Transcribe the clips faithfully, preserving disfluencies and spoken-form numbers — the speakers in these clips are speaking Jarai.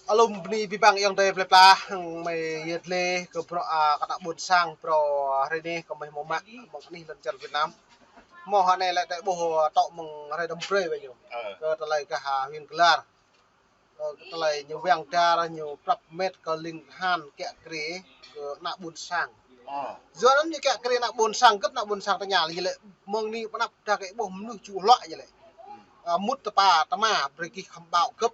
Alum bơni abih bang ayŏng adơi plơi pla, hăng mơi yơh lĕ kơ bruă, a, kơ ană ƀôn sang, bruă hrơi anai kơ mơi hmâo mă mơ̆ng anih lŏn čar Việt Nam. Hmâo hơnai lĕ ta ƀuh tŏ mơ̆ng hrơi đăm brơi wơ̆t ñu. Ơ. Kơ tơlơi kơ ha huyện Klar. Ơ, tơlơi ñu wang dar, ñu prăp met kơ ling tơhan kiă kriê kơ ană ƀôn sang. Ơ. Yua anŭn ñu kiă kriê ană ƀôn sang, kơ ană ƀôn sang tơña lĕ, lĕ mơ̆ng anai pơ anăp ta kơ ƀuh mơnuih ču hloh lĕ. Ơ. A, mŭt tơpă tơma brơi gih khŏm ƀâo gơ̆p.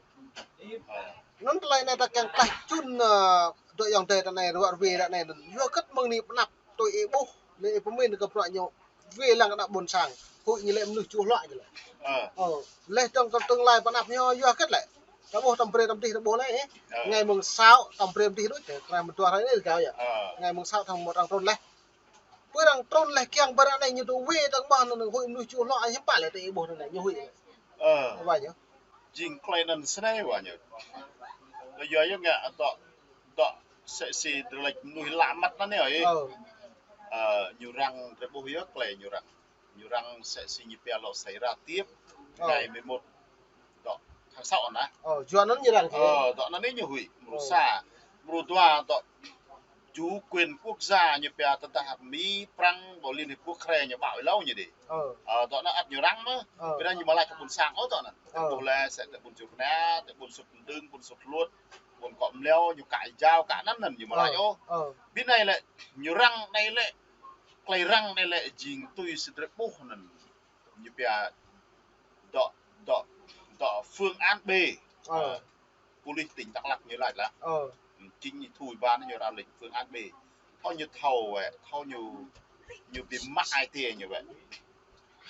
Ơ. Anŭn tơlơi anai ta kiăng klaih čun, ơ, dŏ ayŏng adơi ta anai ruă ruê ta anai anŭn. Yua kơ mơ̆ng anai pơ anăp tui ih ƀuh, lĕ ih pơmĭn kơ bruă ñu wai lăng kơ ană ƀôn sang. Huĭ ñu lĕ mơnuih ču hloh ñu lĕ. Ơ. Ơ, lĕ trong, trong tương lai pơ anăp ñu yua kơ lĕ. Ta ƀuh tăm brơi tăm dih ta ƀuh lĕ, ơ. Ơ. Ngày mùng sáu tăm brơi tăm dih đôč, kơ mơdua hrơi anai gao yơh. Ơ. Ngày mùng sáu tháng một arăng trŭn lĕ. Pơ arăng trŭn lĕ kiăng pơ arăng anai ñu tŭ wai tơ̆ng ƀah anŭn huĭ mơnuih ču hloh hiư̆m pă lĕ ta ih ƀuh anŭn ñu huĭ. Ơ. Ƀă ñu. Jing tơlơi anŭn snei ƀă ñu. Kơ yua yơh ngă dŏ, dŏ sĕ si drơi lĕ mơnuih lăk măt anŭn yơh. Ơ. Ơ, ñu răng drơi ƀuh yơh tơlơi ñu răng. Ñu răng sĕ si ñu pia lŏ xảy ra tiếp. Ơ. Ngày mười một dŏ tháng sáu anŭn. Ơ, yua anŭn ñu răng kơ. Ơ, dŏ anŭn anai ñu huĭ. Mrô sa. Mrô dua dŏ chủ quyền quốc gia ñu pia tơdah Mỹ, Prăng, ƀơi Liên Hiệp Quốc kre ñu ƀâo ih hlâo ñu đĭ. Ơ. Ơ, dŏ anŭn ăt ñu răng mơ̆. Ơ. Ƀiădah ñu mă laĭ kơ ƀôn sang ôh dŏ anŭn. Ơ. Ƀuh lĕ sĕ tơ ƀôn čŭk na, tơ ƀôn sut đưng, ƀôn sut hluôt, ƀôn kŏ mleo, ñu kă jao, kă anŭn anŭn ñu mă laĭ ôh. Ơ. Ƀiădah anai lĕ, ñu răng anai lĕ, tơlơi răng anai lĕ jing tui si drơi ƀuh anŭn. Ñu pia dŏ, dŏ, dŏ phương án B. Ơ. Ơ, pôlis tỉnh Đắk Lắk ñu laĭ lah. Ơ. Chính phủ ban ñu ra lệnh phương án B. Thâo ñu thâo wơ̆t, thâo ñu, ñu bi mă ai tiê ñu wơ̆t.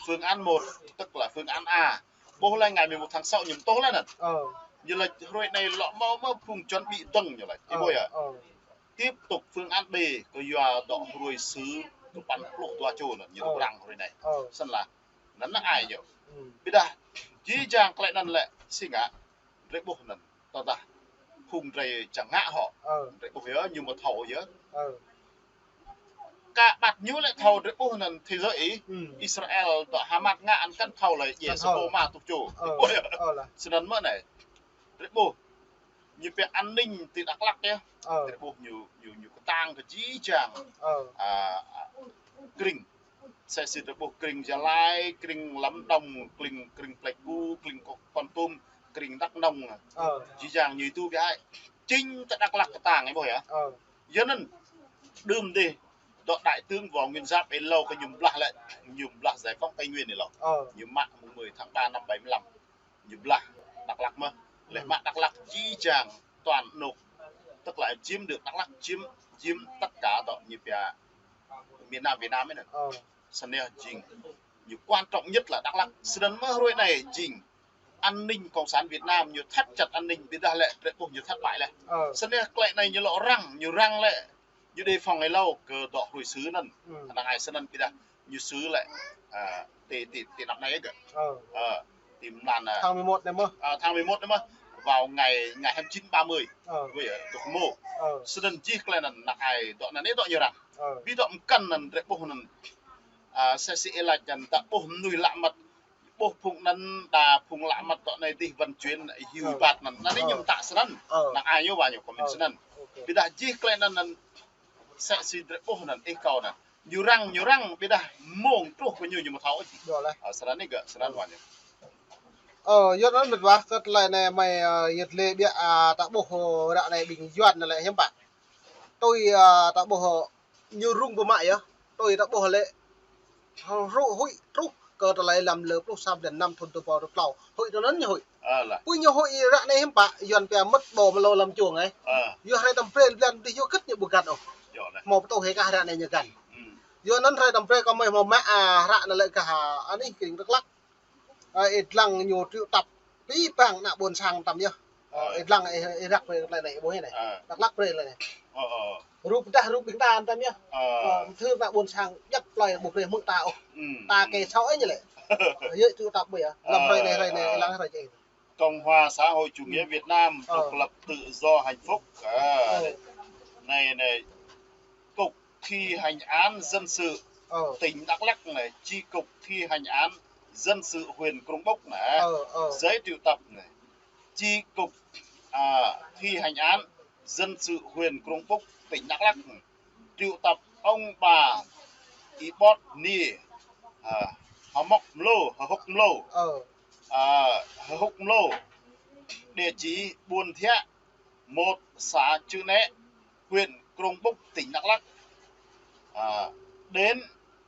Phương án một, tức là phương án A. Ƀuh lĕ ngày mười một tháng sáu ñu tŭ lĕ anŭn. Ơ. Ñu laĭ hrơi anai lŏ hmâo mơ̆ phung chuẩn bị dơ̆ng ñu laĭ. Ih ƀuh yơh. Ơ. Tiếp tục phương án B, kơ yua dŏ hrơi sư̆ kơ păn pluh dua čô anŭn, ñu dŏ răng hrơi anai. Ơ. Snăn lah, anŭn năng ai ñu. Ƀiădah, jih jang tơlơi anŭn lĕ, si ngă, drơi ƀuh anŭn, tơdah, phung drơi čang ngă hŏ, drơi ƀuh yơh, ñu mă thâo yơh. Ơ. Kơ ƀăt ñu lĕ thâo drơi ƀuh anŭn thế giới ih, Israel dŏ Hamas ngă anŭn kăn thâo lĕ, djai sa ƀô ma tuh čô. Ơ. Ih ƀuh yơh. Ơ lah. Snăn mơ̆ anai. Drơi ƀuh. Ñu pia an ninh ti Đắk Lắk yơh. Ơ. Drơi ƀuh ñu, ñu, ñu kơtang kơ jih jang. Ơ. A, a, krĭng. Sĕ si drơi ƀuh krĭng Gia Lai, krĭng Lâm Đồng, krĭng, krĭng Pleiku, krĭng Kon Tum, krĭng Đắk Nông. Ơ. Jih jang ñu tŭ biă. Chính ti Đắk Lắk kơtang ih ƀuh yơh. Ơ. Yua anŭn, đưm dih, dŏ đại tướng Võ Nguyên Giáp ih hlâo kơ ñu blah lĕ, ñu blah giải phóng Tây Nguyên ih hlâo. Ơ. Ñu mă mùng mười tháng ba năm bảy mươi lăm. Ñu blah Đắk Lắk mơ̆. Lĕ mă Đắk Lắk jih jang toàn nộp, tức là chiếm được Đắk Lắk, chiếm, chiếm tất cả dŏ ñu pia miền Nam Việt Nam anŭn. Ơ. Snăn yơh jing. Ñu quan trọng nhất là Đắk Lắk. Snăn mơ̆ hrơi anai jing. An ninh Cộng sản Việt Nam ñu thắt chặt an ninh, ƀiădah lĕ drơi ƀuh ñu thất bại lĕ. Ơ. Snăn yơh tơlơi anai ñu lŏ răng, ñu răng lĕ. Ñu đề phòng ih hlâo kơ dŏ hrơi sư̆ anŭn. Năng ai snăn ƀiădah ñu sư̆ lĕ, a, ti, ti, ti anăp anai gơ̆. Ơ. Ơ, ti mlan, a, tháng mười một anai mơ̆. A, tháng mười một anai mơ̆. Vào ngày, ngày hai mươi chín ba mươi. Ơ. Ƀuh yơh, tŭ hmâo. Ơ. Snăn jih tơlơi anŭn năng ai dŏ anŭn anai dŏ ñu răng. Ơ. Ƀiădah mơkăn anŭn drơi ƀuh anŭn. A, sĕ si ih laĭ anŭn ta ƀuh mơnuih lăk măt ƀuh phung anŭn, đa phung lăk măt dŏ anai dih vận chuyển, hiu bat anŭn. Anŭn anai ñu mơtă snăn. Năng ai ñu ƀă ñu comment snăn. Ƀiădah jih tơlơi anŭn anŭn sĕ si drơi ƀuh anŭn, ih kâo anŭn. Ñu răng, ñu răng, ƀiădah mơ̆ng truh kơ ñu, ñu mă thâo ôh. Ơ, snăn anai gơ̆, snăn ƀă ñu. Ơ, yua anŭn mĕt wa, kơ tơlơi anai mơi, ơ, yơh lĕ biă, a, ta ƀuh, ơ, ră anai ƀing Yuan anŭn lĕ hiư̆m pă. Tui, a, ta ƀuh, ơ, ñu rŭng pơmă yơh. Tui ta ƀuh lĕ. Hăng rŭ huĭ truh kơ tơlơi lăm lơ pluh sa blan năm thŭn dua rơbâo dua pluh klâo. Huĭ tui anŭn ñu huĭ. Ơ lah. Pui ñu huĭ ră anai hiư̆m pă, Yuan pia mơ̆t ƀâo mơlâo lăm čuông ai. Ơ. Yua hrơi tăm brơi blan dih yua kơ ñu ƀu găn ôh. Yua lah. Hmâo pơtô hĕ kah ră anai ñu găn. Yua anŭn hrơi tăm brơi kơ mơi hmâo mă, a, ră anai lĕ kah, a, anih krĭng Đắk Lắk. Ơ, ih lăng ñu triệu tập abih bang ană ƀôn sang tăm yơh. Ơ, ih lăng ih, ih răk brơi tơlơi anai, ih ƀuh anai. Ơ. Đắk Lắk brơi tơlơi anai. Ơ, ơ. Rup dah, rup ƀing ta tăm yơh. Ơ. Ơ, thư ană ƀôn sang djăp tơlơi ƀu brơi hmư̆ ta ôh. Ta kơ sâo anai lĕ. Yua triệu tập ƀơi yơh. Lăm hrơi anai, hrơi anai, ih lăng hrơi čih. Cộng hòa xã hội chủ nghĩa Việt Nam, độc lập, tự do, hạnh phúc. Ơ. Anai, anai. Cục thi hành án dân sự tỉnh Đắk Lắk anai, chi cục thi hành án dân sự huyện Krông Bốc anai, giấy triệu tập anai, chi cục à, thi hành án dân sự huyện Krông Búc, tỉnh Đắk Lắk, triệu tập ông bà Y Bót Ni, à, Hmok Mlô, Hmok Mlô, Ờ. à, Hmok Mlô, địa chỉ Buôn Thiak, một, xã Chư Nê, huyện Krông Búc, tỉnh Đắk Lắk, à, đến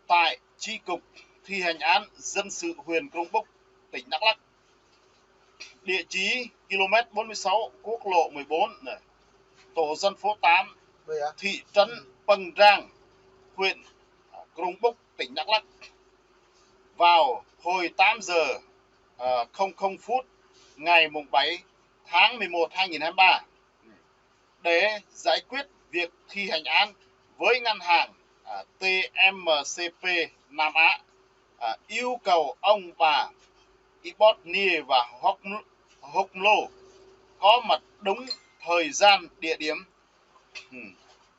tại chi cục thi hành án dân sự huyện Krông Búc, tỉnh Đắk Lắk, địa chỉ ki lô mét bốn mươi sáu, quốc lộ mười bốn, này, tổ dân phố tám, Bây giờ? thị trấn Pâng Rang, huyện, à, Krông Búc, tỉnh Đắk Lắk, vào hồi tám giờ, à, không không phút ngày mùng bảy tháng mười một hai nghìn hai mươi ba để giải quyết việc thi hành án với ngân hàng, à, T M C P Nam Á, à, yêu cầu ông bà Y Bót Ni và Hốc, Hốc Mlô có mặt đúng thời gian, địa điểm, ừ,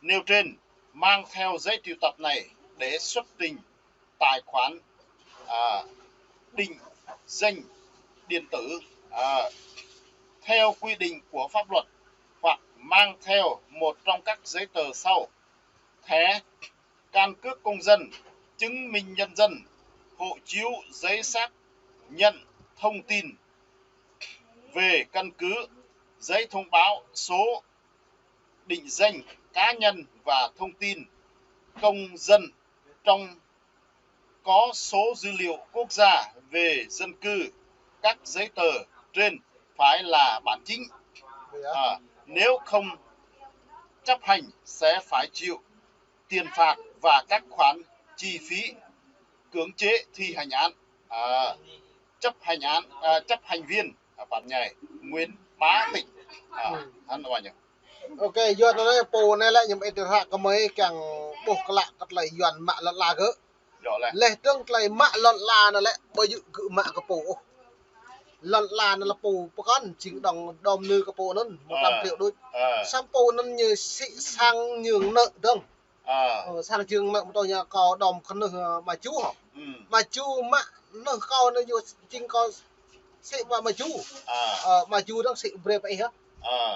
nêu trên, mang theo giấy triệu tập này để xuất trình tài khoản, à, định danh điện tử, à, theo quy định của pháp luật, hoặc mang theo một trong các giấy tờ sau: thẻ căn cước công dân, chứng minh nhân dân, hộ chiếu, giấy xác nhận thông tin về căn cứ, giấy thông báo số định danh cá nhân và thông tin công dân, trong có số dữ liệu quốc gia về dân cư. Các giấy tờ trên phải là bản chính. Bây giờ? À, nếu không chấp hành sẽ phải chịu tiền phạt và các khoản chi phí cưỡng chế thi hành án. À, chấp hành án, à, chấp hành viên, à, bạn nhảy Nguyễn Bá Tịnh. À, Ừ. Hăn apa nhỉ? Ok, Yuan anai pô anai lĕ ñu ĕp tơhră kơ mơi kiăng ƀuh klă kơ tơlơi Yuan mă lŏn ala gơ̆. Dŏ lĕ. Leh dơ̆ng tơlơi mă lŏn ala anai lĕ, ƀu djơ̆ gơ̆ mă kơ pô ôh. Lŏn ala anai lĕ pô pơkŏn, jing đŏng đom nư kơ pô anŭn, một trăm triệu đôč. Samơ̆ pô anŭn ñu sĭ sang nhường nợ dơ̆ng. Ơ, sang jing mă mơtô ñu kâo đom kơnơ̆ng, ơ, mă ju hŏ. Mă ju mă nơh kâo anai yua jing kâo sĭ pơ mă ju. Ơ, mă ju dơ̆ng sĭ brơi pơ ih hă.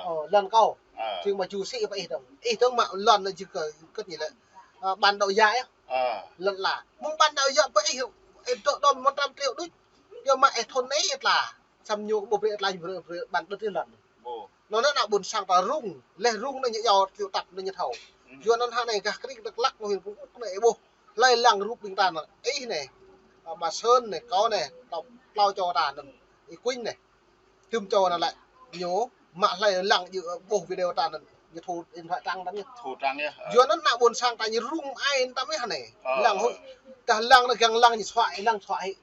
Ơ, lŏn kâo. Jing mă ju sĭ pơ ih dơ̆ng. Ih dơ̆ng mă lŏn anai jing kơ kơt ñu lĕ. Ơ, bản đồ giả yơh. Lŏn ala. Mơ̆ng bản đồ giả pơ ih, ih dŏ đom một trăm triệu đôč. Yua mă ih thun anai ih tla. Samơ̆ ñu ƀu brơi ih tla, ñu brơi, brơi bản đồ ih lŏn. Anŭn ană ƀôn sang ta rŭng, leh rŭng anai ñu iâu triệu tập anai ñu thâo. Yua anŭn hă anai gah krĭng Dak Lak, huyện Krông Búc anai ih ƀuh. Hlơi lăng rup ƀing ta anŭn, ih anai, a, Ma Sơn anai, kâo anai, tlâo, tlâo čô ta anŭn, Y Quynh anai. Tơm čô anŭn lĕ, ñu mă hlơi lăng djơ̆ ƀuh video ta anŭn, ñu thu điện thoại trắng đăng ñu. Thu trắng yơh. Yua anŭn ană ƀôn sang ta ñu rŭng ai ta mơ̆ hă anai. Lăng huĭ. Tah lăng anai kiăng lăng ñu suaĭ, lăng suaĭ.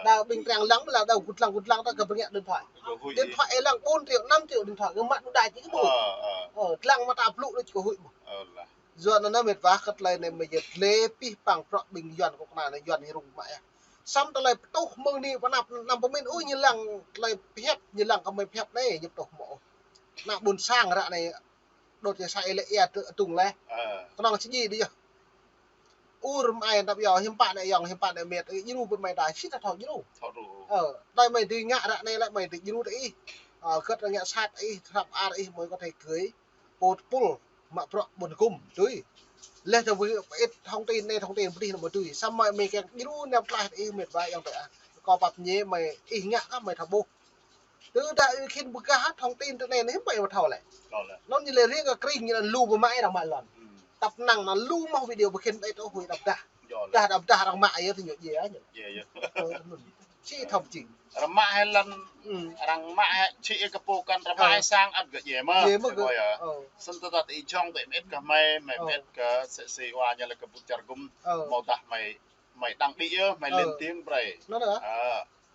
Đa ƀing Trang lăng mơ̆ lăng đa gŭt lăng gŭt lăng ta kơ bơngă điện thoại. Điện thoại ih lăng bốn triệu, năm triệu điện thoại, kơ mă đu đai či kơ ƀu. Ơ, lăng mă ta blŭ đôč kơ huĭ ƀu. Yua anŭn anai mĕt wa kơ tơlơi anai mơ̆ yơh tơlơi pih pang prŏ ƀing Yuan kơ kơna anai Yuan hơrung mă yơh. Samơ̆ tơlơi pơtuh mơ̆ng anai pơ anăp năm pơmĭn ôh ñu lăng tơlơi pơhiăp, ñu lăng kơ mơi pơhiăp anai ñu pơtuh mơ̆ ôh. Ană ƀôn sang ră anai đôč yơh sa ih lĕ ia tơ-, tŭng leh. Kơnơ̆ng sơdjai đôč yơh. Ur mă ai tăp yơh, hiư̆m pă anai ayŏng, hiư̆m pă anai mĕt, ih djru ƀơi mơi ta, sĭt ta thâo djru. Thâo djru. Ơ, đơi mơi dưi ngă ră anai lĕ mơi dưi djru tơ ih. Ơ, kơt ngă sat ih, tơhrăp ar ih mơi có thể gửi pô tơpul mă prŏ ƀôn gum, tui. Leh tơ wih ih thông tin anai, thông tin pơdih anŭn mơi tui. Samơ̆ mơi kiăng djru anai pơklaih ih mĕt wa ayŏng tơ ah. Kâo pap ñe mơi ih ngă kơ mơi thâo ƀuh. Tơdah ih khĭn pơgah thông tin tơ anai anai hiư̆m pă ih thâo lĕ. Anŭn ñu lĕ riêng kơ krĭng ñu anŭn lu pơmă arăng mă lŏn. Tăp năng anŭn lu mơ̆ video pơkhĭn ih tơ huĭ đăp dah. Dah đăp dah arăng mă yơh tơ ñu djai yơh. Či thâo jing. Arăng mă hĭ lŏn, arăng mă hĭ či kơ pô kăn arăng mă hĭ sang ăt gơ̆ djai mơ̆. Djai mơ̆ gơ̆. Snăn tơdah ih jhŏng tơ mĕt kơ mơi, mơi mĕt kơ sĕ sĕ wa ñu lĕ kơ ƀut čar gum. Mơ̆ dah mơi, mơi đăng đĭ yơh, mơi lên tiếng brơi.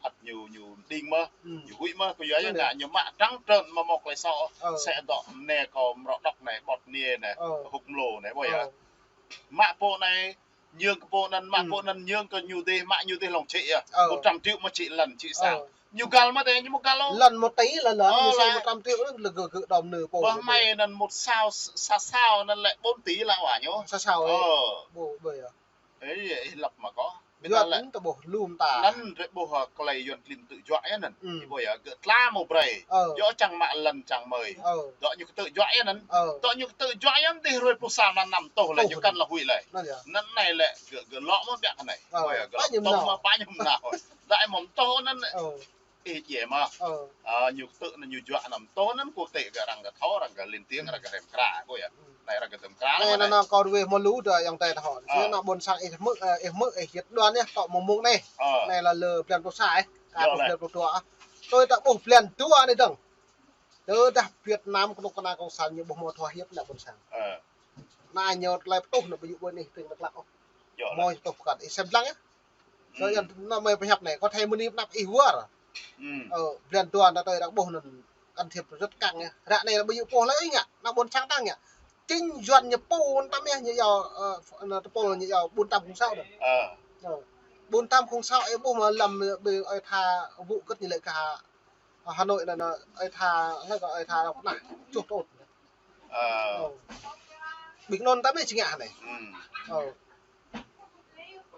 Ăt ñu, ñu đing mơ̆, ñu huĭ mơ̆, kơ yua yơh ngă ñu mă trắng trơn mơ̆ mơ̆ klei soh, sĕ dŏ anai kâo mrŏ đŏk anai, Bót Ni anai, Hmok Mlô anai, ƀuh yơh. Mă pô anai, nhường kơ pô anŭn, mă pô anŭn nhường kơ ñu dih, mă ñu dih lŏng čĭ yơh. Một trăm triệu mơ̆ čĭ lŏn, čĭ sang. Ñu găl mơ̆ tơ, ñu mơ̆ găl ôh. Lŏn một tỷ lă lŏn, ñu sĭ một trăm triệu lă gơ̆, gơ̆ đom nư pô. Ƀuh mơi anŭn một sao, sa sao anŭn lĕ bốn tỷ lă wa ñu. Sa sao. Ơ. Ƀuh, ƀuh yơh. Ih, ih lăp mă kâo. Ƀiădah lĕ anŭn ta ƀuh lŏm ta. Anŭn drơi ƀuh, ơ, tơlơi Yuan klin tŭ juă yơh anŭn. Hmm. Ih ƀuh yơh, gơ̆ tla mơ̆ brơi. Ơ. Yua čang mă lŏn čang mơi. Ơ. Dŏ ñu kơ tŭ juă yơh anŭn. Ơ. Dŏ ñu kơ tŭ juă yơh anŭn dih ruai pluh sa mlan năm tuh lĕ. Tuh ñu kăn lŏ huĭ lĕ. Anŭn yơh. Anŭn anai lĕ gơ̆, gơ̆ lŏ mơ̆ biă kơ anai. Ơ. Ƀuh yơh, gơ̆ lŏ tŭ mơ̆ pă ñu mơnă. Dai mơ̆ tŭ anŭn. Ơ. Ih djai mơ̆. Ơ. Ơ, ñu kơ tŭ anŭn ñu juă anŭn tŭ anŭn quốc tế gơ̆ arăng gơ̆ thâo, arăng gơ̆ lên tiếng, arăng gơ̆ rem kra, ƀuh yơh. Anai arăng gơ̆ tơm kra. Anai anŭn anai. Anŭn kâo ruai mơ̆ lu dơ̆ ayŏng adơi ta hŏ. Ơ. Sĭt anŭn ƀôn sang ih hmư̆, ơ, ih hmư̆, ih hmư̆ đuaĭ yơh, tŏ mơ̆ng mông anai. Ơ. Anai lĕ lơ blan pluh sa, ơ. Ka pluh blan pluh dua, ơ. Tui ta ƀuh blan dua anai dơ̆ng. Tơdah Việt Nam kơnuk kơna cộng sản ñu ƀuh mơ̆ thua hiăp ană ƀôn sang. Ơ. Anai ñu tơlơi pơtuh anŭn ƀu djơ̆ ƀơi anai tring Dak Lak ôh. Mơ̆ pơtuh pơkŏn. Ih sem lăng yơh. Tơ yơh anŭn mơi pơhiăp anai, kâo thâo mơ̆ng anăp ih wơr. Ơ, blan dua anŭn tui ta ƀuh anŭn can thiệp rất căng yơh. Ră anai ƀu djơ̆ pô lơi ngă, ană ƀôn sang tăng ngă. Chính Yuan ñu pô anŭn tăm yơh, ñu yua, ơ, anŭn tơpul ñu yua bốn tám không sáu anŭn. Ơ. Ơ. Bốn tám không sáu ih ƀuh mơ̆ lăm ƀơi ơi tha vụ cướp ñu lĕ kơ Hà Nội anŭn, anŭn ơi tha, lĕ kơ ơi tha anŭn pơnah, čuh tơ̆t. Ơ. Ơ. Ƀing anŭn tăm yơh či ngă anai. Ơ.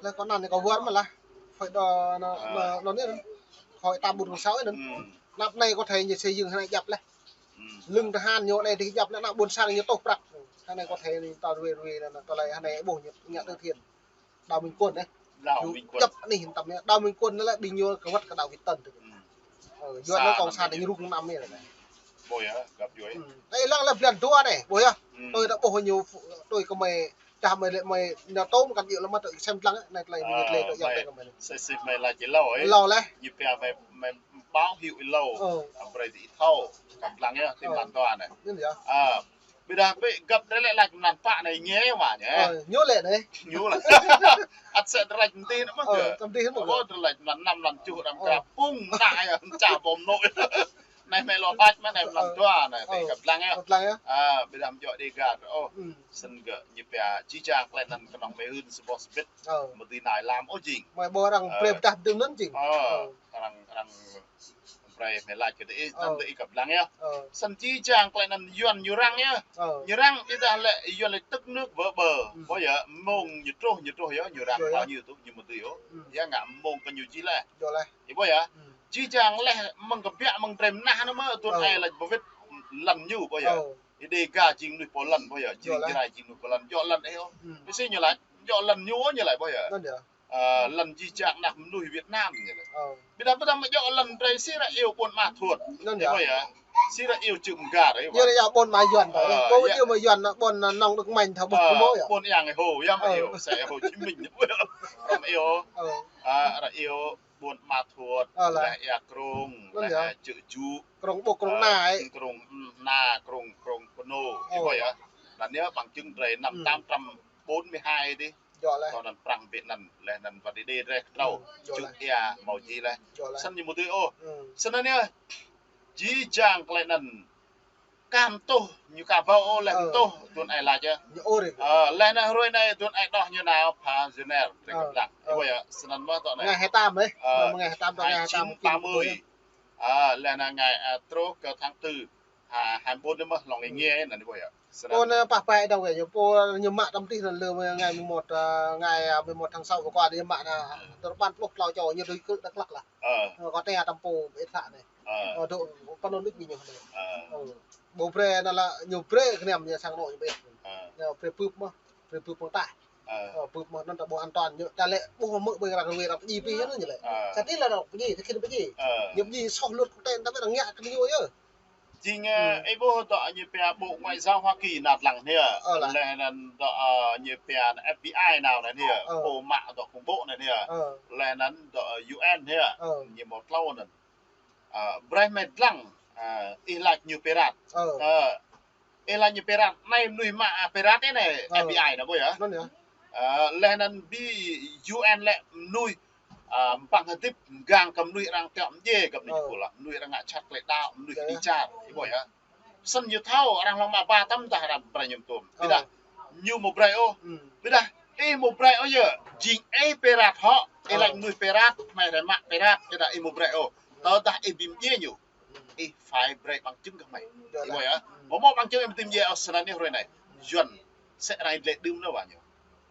Lĕ kâo anăn anai kâo wơr mơ̆ lah. Khỏi đo anŭn, anŭn anai anŭn. Khỏi tám bốn không sáu anŭn. Anăp anai kâo thâo ñu xây dựng anai djăp lĕ. Lưng tơhan ñu anai dih djăp lĕ, ană ƀôn sang ñu tŭ prăk. Anai kâo thâo anai ta ruai ruai anŭn, tơlơi anai ƀuh ñu ngă từ thiện. Đào Minh Quân anai. Đào Minh Quân. Djăp anai hiư̆m tăm anai. Đào Minh Quân anai lĕ ƀing ñu kơ wơ̆t kơ Đào Việt Tân tơ. Ơ, Yuan anŭn cộng sản anai ñu rŭng năm anai lĕ. Ƀuh yơh, găp djuai. Anai lăng lĕ blan dua anai, ƀuh yơh. Tui ta ƀuh ñu, tui kơ mơi, čah mơi lĕ mơi, ñu tŭ mơ̆ kăn djơ̆ lăm mă tơ sem lăng, anai tơlơi mơi lĕ tơ ayŏng adơi kơ mơi. Sĭt sĭt mơi laĭ či hlâo, ơ. Hlâo lĕ. Ñu pia mơi, mơi báo hiệu hlâo. Ơ. Ă, brơi ih thâo, kăp lăng yơh, tui blan dua anai. Anŭn yơh. Ơ. Ƀiădah ƀĕ găp drơi lĕ laĭ mlan pă anai ñe mă ñe. Ơ, ñu lĕ anai. Ñu lĕ. Ăt sĕ drơi laĭ mơ̆ng dih anŭn mơ̆. Ơ, gơ̆. Mơ̆ng dih anŭn. Ơ, drơi laĭ mlan năm mlan tơjuh đăm kra pŭng anai yơh, ča ƀom anŭn. Anai mơi lŏ laĭ mă anai mlan dua anai, tui kăp lăng yơh. Kăp lăng yơh. Ơ, ƀiădah mơ̆ djơ̆ Đêga ôh. Snăn gơ̆ ñu pia či čang tơlơi anŭn kơnơ̆ng mơi hưn sa boh sa bit. Ơ. Mơ̆ dưi nao lam ôh jing. Mơi ƀuh arăng brơi pơdah dơ̆ng anŭn jing. Ơ, arăng, arăng brơi mơi laĭ kơ dih, anŭn dih kăp lăng yơh. Snăn či čang tơlơi anŭn Yuan ñu răng yơh. Ñu răng ƀiădah lĕ Yuan lĕ tức nước vỡ bờ. Ƀuh yơh, mông ñu truh, ñu truh yơh, ñu răng bao nhiêu tŭ, ñu mơ̆ dưi ôh. Yơh ngă mông kơ ñu či lĕ. Ih ƀuh yơh. Či čang lĕ mơ̆ng kơ biă mơ̆ng drơi mơnah anŭn mơ̆, tuan ai laĭ ƀu wĭt lŏn ñu, ƀuh yơh. Ih Đêga jing mơnuih pô lŏn, ƀuh yơh. Jing Jrai jing mơnuih pô lŏn, djơ̆ lŏn ih ôh. Ih sĭ ñu laĭ, djơ̆ lŏn ñu ôh ñu laĭ, ƀuh yơh. Ơ, lŏn či čang anăp mơnuih Việt Nam ñu laĭ. Ƀiădah ƀiădah mơi djơ̆ lŏn drơi sĭ ră iâu ƀuôn Ama Thuôt. Anŭn yơh. Ƀuh yơh. Sĭ ră iâu čư̆ mơgar, ih ƀuh. Yơh, yơh ƀuôn Ama Yuan ta. Ơ, ƀuôn yơh. Iâu mơi Yuan, ƀuôn, ơ, Nông Đức Mạnh ta ƀuh kơ mơi yơh. Ƀuôn Yang Hồ, yơh mơi iâu, sĕ Hồ Chí Minh. Ƀuh yơh. Ơ mơi iâu. Ơ. Ơ, ră iâu ƀuôn Ama Thuôt, ơ, lĕ. Lĕ ia Krông, anŭn lĕ yơh. Ia Čư̆ Čŭ. Krông Ƀôk, Krông, ơ, Na, ơ. Krông Na, Krông, Krông Pơnô. Ơ. Ih ƀuh yơh. Anŭn yơh bằng chứng drơi năm tám trăm bốn mươi hai dih. Djơ̆ lĕ. Kơ anŭn Prăng ƀĕ anŭn, lĕ anŭn wơ̆t Đêga drơi kơtrâo. Djơ̆ lĕ. Čư̆ ia mâo ji lĕ. Djơ̆ lĕ. Snăn ñu ƀu dưi ôh. Snăn yơh. Či čang tơlơi anŭn kăn tŭ, ñu ka ƀâo ôh lĕ tŭ, tuan ai laĭ yơh. Ñu ôh rĭ. Ơ, lĕ anŭn hruê anai tuan ai đoh ñu nao pha Geneva, drơi kăp lăng. Ih ƀuh yơh, snăn mơ̆ tŏ anai. Ngày hai tám đấy. Ơ, ngày hai tám, ngày hai tám chín ba mươi. Ơ, lĕ anŭn ngày, ơ, truh kơ tháng tư. Ha, hai ƀôn anai mơ̆ hlŏng ih nge anŭn ih ƀuh yơh. Snăn. Ôn, ơ, pah pai dong yơh, ñu pô ñu mă tăm tih anŭn lơ ngày mười một, ơ, ngày, ơ, mười một tháng sáu vừa qua ñu mă anŭn, tơl ƀăn pluh klâo čô ñu dưi kơ Dak Lak lah. Ơ. Ơ, kơ tê a tăm pô ƀĕ thă anai. Ơ. Ơ, dŏ pơ anŭn đĭ ƀing ñu anai. Ơ. Ơ. Ƀu brơi anŭn lah ñu brơi kơ anăm ñu sang anŏ ñu ƀĕ. Ơ. Ñu brơi bưp mơ̆, brơi bưp mơ̆ng taih. Ơ. Ơ, bưp mơ̆ anŭn ta ƀuh an toàn ñu, ta lĕ ƀuh mơ̆ ƀơi ră ruai arăng pơdjai pih anŭn ñu lĕ. Ơ. Sa tih lah arăng pơdjai, ta khĭn pơdjai. Ơ. Ñu pơdjai soh luật quốc tế ta ƀĕ arăng ngă kơ ñu yơh. Jing, ơ, ih ƀuh dŏ ñu pia Bộ Ngoại giao Hoa Kỳ nao dlăng anai. Ơ, lah. Leh anŭn dŏ, ơ, ñu pia F B I nao anai. Ơ. Pô mă dŏ khủng bố anai. Ơ. Leh anŭn dŏ, ơ, U N anai. Ơ. Ñu mâo tlâo anŭn. Ơ, brơi mơi dlăng, ơ, ih laĭ ñu pirate. Ơ. Ơ, ih laĭ ñu pirate, anai mơnuih mă, ơ, pirate anai, ơ. F B I anai ƀuh yơh. Anŭn yơh. Ơ, leh anŭn ƀing U N lĕ mơnuih, ơ, ƀăng hơdip mgang kơ mơnuih arăng tiŏ mdjê kơ mơnuih pô lah. Mơnuih arăng ngă jhat tơlơi đaŏ, mơnuih kơđi čar, ih ƀuh yơh. Snăn ñu thâo arăng hlŏng mă ba tăm tah arăng brơi ñu tŭm. Ơ. Ƀiădah ñu mâo brơi ôh. Ƀiădah ih mâo brơi ôh yơh. Jing ih pirate hŏ, ih laĭ mơnuih pirate, hmei rai mă pirate, ƀiădah ih mâo brơi ôh. Tơdah ih ƀu mdjê ñu, ih phải brơi bằng chứng kơ hmei. Ih ƀuh yơh. Mâo mâo bằng chứng ih ƀu dưi mdjê ôh snăn anai hruê anai. Yuan sĕ rai lĕ đưm anai wa ñu.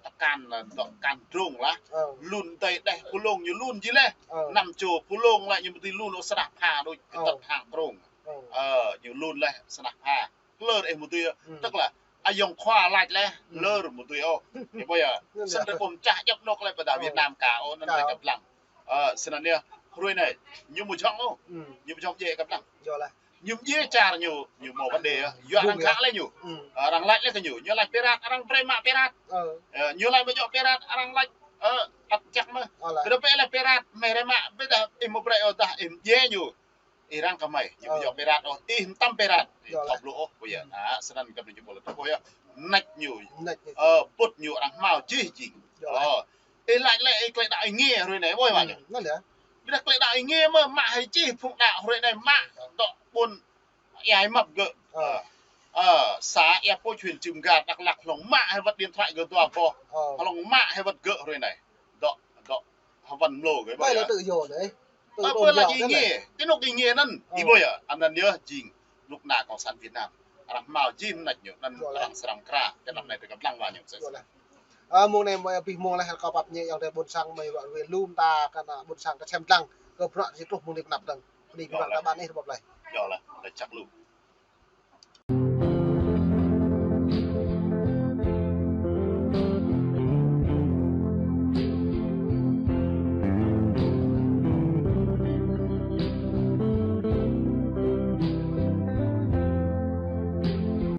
Tăp kan, dŏ kan drông lah. Ơ. Lun tơi đeh pulông ñu lun ji leh. Ơ. Năm čô pulông lah ñu mơ̆ tui lun ôh snăk pha đôč kơ tơ̆t hăng krông. Ơ. Ơ, ñu lun leh snăk pha. Lơr ih mơ̆ tui, tức là ayŏng khua lač leh, lơr mơ̆ tui ôh. Ih ƀuh yơh. Snăn tơdah ƀuh čah djŏp anôk leh pơdah Việt Nam ka ôh, anăn tơlơi kăp lăng. Ơ, snăn yơh, hruê anei, ñu mơ̆ jhŏng ôh. Ñu mơ̆ jhŏng djai kăp lăng. Ñu mơ̆ djai čar ñu, ñu mâo vấn đề yơh. Yua arăng khă leh ñu. Ơ, arăng lač leh kơ ñu. Ñu lač pirate, arăng brơi mă pirate. Ơ, ñu lač mơ̆ djŏ pirate, arăng lač, ơ, ăt čăk mơ̆. Kơ dŏ pĕ leh pirate, mơ̆ brơi mă, ƀiădah ih mơ̆ brơi ôh dah, ih mơ̆ djai ñu. Ih arăng kơ mơi, ñu mơ̆ djŏ pirate ôh, ih mơtam pirate, ih thâo blŭ ôh, ƀuh yơh. Ă, snăn kơ ñu ƀuh leh, ƀuh yơh. Nač ñu, ơ, pŭt ñu arăng hmâo jih jing. Ơ, ih lač leh, ih klei đaŏ ih nge hruê anei, ƀuh yơh. Ƀiădah klei đaŏ ih nge mơ̆, mă hĭ jih phung đaŏ hruê anei, mă dŏ ƀuôn Ia Măp gơ̆. Ơ. Ơ, să Ia Pôch huyện Cư M'gar Dak Lak hlŏng mă hĭ wăt điện thoại gơ̆ dua boh. Hlŏng mă hĭ wăt gơ̆ hruê anei. Dŏ, dŏ, hơwăn mlô gơ̆ ƀuh yơh. Ơ, ƀơi lač ih nge, ti anôk ih nge anăn, ih ƀuh yơh, anăn yơh jing, anôk ană Cộng sản Việt Nam. Arăng hmâo jih mơnač ñu, anăn arăng srăng mkra, kơ anăp anei tơ kăp lăng wa ñu. Ơ, mông anei mơi abih mông leh, kâo pap ñe ayŏng adei ƀuôn sang mơi ruă ruê lum ta, kơ ană ƀuôn sang kơ sem dlăng, kơ bruă si truh mông anei pơ anăp dơ̆ng. Bơni kơ ană ƀuôn ih ƀuh leh. Yơh leh, leh čăk lu.